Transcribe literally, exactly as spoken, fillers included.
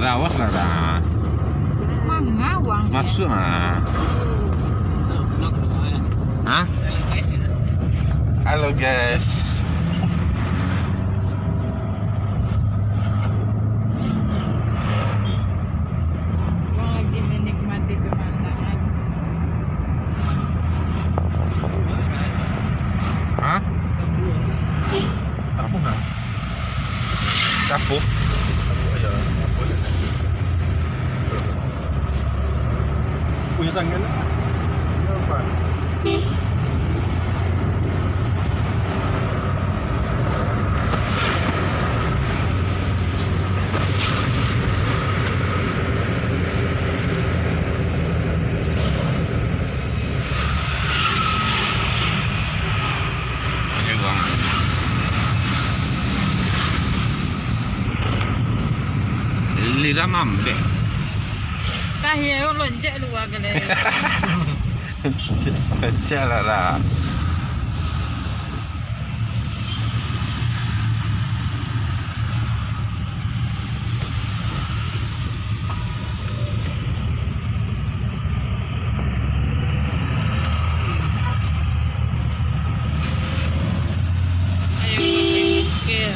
Awas lah, dah. Manga uang dia? Masuk lah. Hah? Halo, guys. Uang lagi menikmati pemandangan. Hah? Kenapa nggak? Capo. Capo, ya, capo, ya. Punya tangan. Kenapa? Ayo, Bang. Lila mambek. Tah, iyo, lonjek lua gale. Lonjek lah, dah. Ayo, pakai masker.